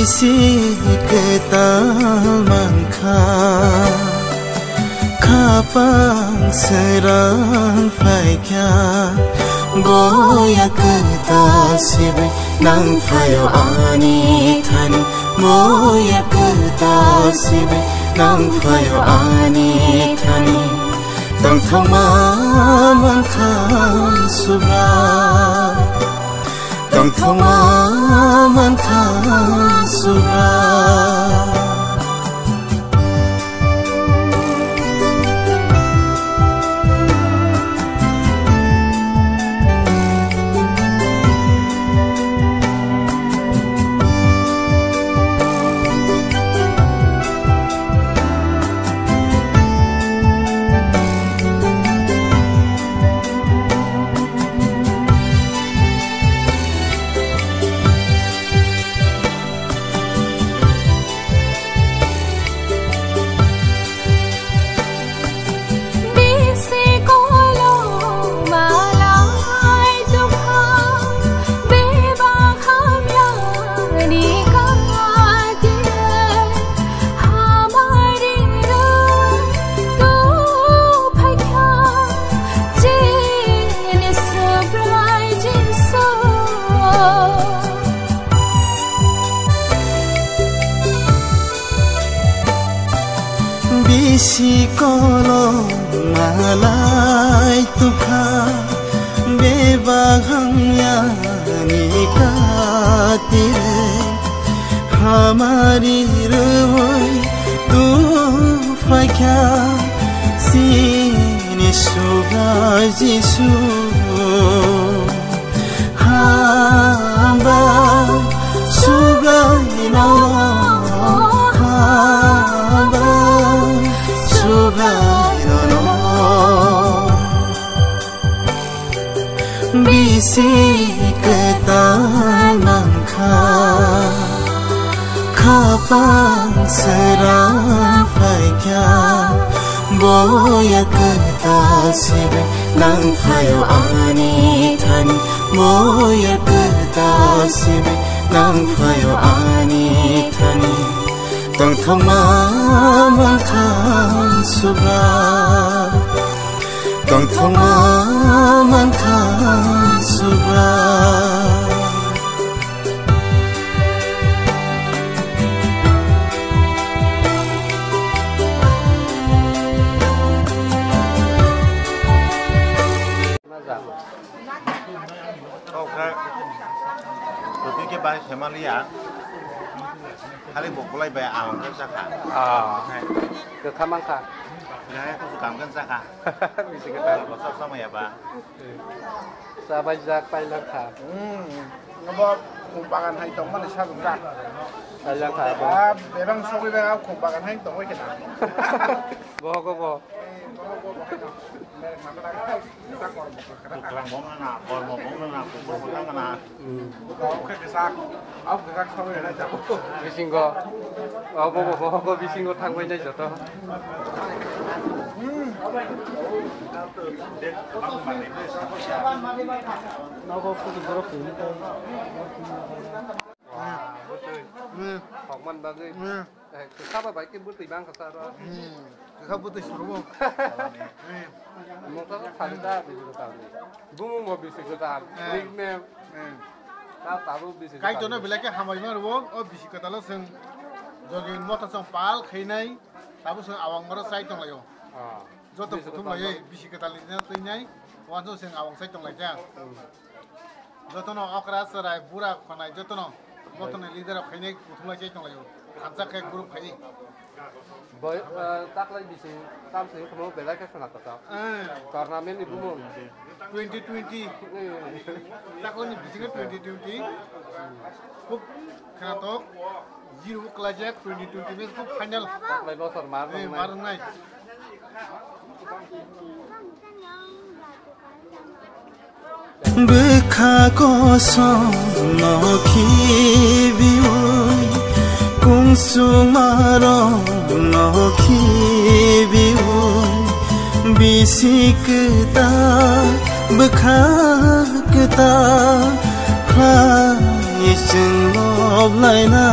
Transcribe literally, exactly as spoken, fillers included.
Si kwtal mankha, khapang srang phaikha, boya kwtal sibwi nang phaio ani thani, boya kwtal sibwi nang phaio ani thani. Tongthokma mankha subra. Tongthokma mankha subra. Bisi kolom malai tukha, bebak hamya ni kati, hamari roi tu phaikha, sini subrai Jisu. Hamba subraino, hamba subraino. Bisi kwtal mankha, khapang srang phaikha, boya kwtal sibwi nang phaio ani thani, boya kwtal sibwi nang phaio ani thani. Tongthokma mankha subra. Tongthokma mankha subra. Oke. Topik ke bahas family ya. Khali bokolai bai ang ke saka. Ah. Ke kamang ka. Ya, aku suka kan saka. Bisi kwtal. Bosok sama ya, Pak. Sabai jak pailak kha. Hmm. Abo khum bagan hai tongmani sabuk jak. Pailak kha abo. Ah, bebang sogwi bebang khum bagan hai tongwi kena. Bo ko bo. Eh, bo ko bo. Merek mata dak. Kita kormo. Tuklang bong na, kormo bong na, kubur bong na. Hmm. Bisingo, abo bo, bo, bo bisingo thangbai nai joto. Nogo kudu borok twi. Wah, bwtwi. Hmm. Hokman bagwi. Hmm. Eh, kwchaba bai khe bwtwi bang kwcharo. Hmm. Kwchak bwtwi surogo. Hmm. Mungsa sa sari da bisi kwtal ni. Bumung bo bisi kwtal. Hmm. Nickname. Hmm. Ta tabuk bisi kwtal. Kaitorno belai khe hambai ma rwo, o bisi kwtalo chwng jogi motha chwng pal khainai, tabuk chwng awang oro chai tonglaio. Ah. Joto bisi kuthum kwtal laiwi no. Bisi kwtal ni twi nai, wansuk chwng awang chai tonglaikha. Hmm. Jotono okra, chwrai, bura, khonai, jotono, jotono leader rok khainai kuthumlai chai tonglaio. Khansa khe group khai. Boi, ah, taklai bisi, tamsini khamo belai khe khwnatok. Eh. Tournament ni bumung. Twenty twenty. Eh. Taklai ni bisingo twenty twenty. Khub khwnatok. Zero kwlaijak twenty twenty match khub final. Taklai bosor mar eh, nongnai. Mar nongnai. Bwkha kosom no khibiwi, kungsuma rok no khibiwi, bisi kwtal, bwkha kwtal khlai chwngno. oblaina.